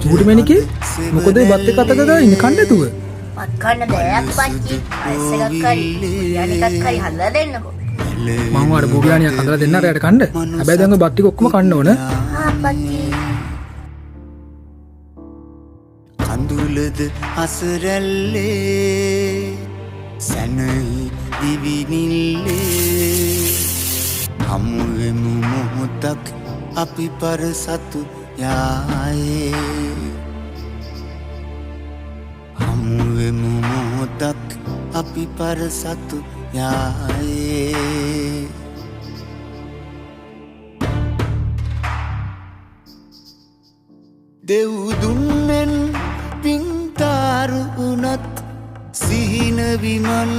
චූටි මැණිකේ මොකද මේ බත් එක අත ගගා ඉන්නේ කන්න නැතුව? බත් කන්න බෑ අප්පච්චි. අයිස් එකක් හරි බුරියානි එකක් හරි හදලා දෙන්නකෝ. මං ඔයාලට බුරියානියක් හදලා දෙන්න අරයට කන්න. හැබැයි දැන් ඔය බත් ටික ඔක්කොම කන්න ඕන. ආ අප්පච්චි. කඳුලද අසරැල්ලේ සැනහි දිවිනිල්ලේ හමුවෙමු මොහොතක් අපි පර සතු යායේ හමුවෙමු මොහොතක් අපි පර සතු යායේ. දෙව්දුන්නෙන් පින්තාරු වුණත් සිහින විමන්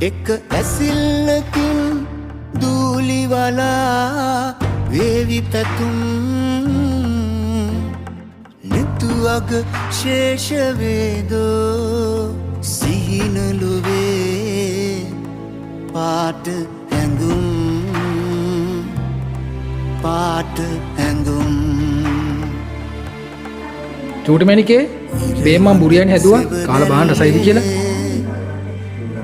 එක ඇසිල්ලකින් දූලි වලා වේවි පැතුම් නිතුඅග ශේෂ වේදෝ සිහින ලොවේ පාට ඇඟුම් පාට ඇඟුම්. චූටි මැණිකේ මේ මං බුරියානි හැදුවා කාලා බලන්න රසයිද කියලා.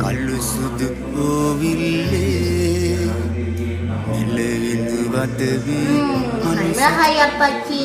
කළු සුදු ඕවිල්ලේ මෙලවිඳ වද වී හරි අප්පච්චි.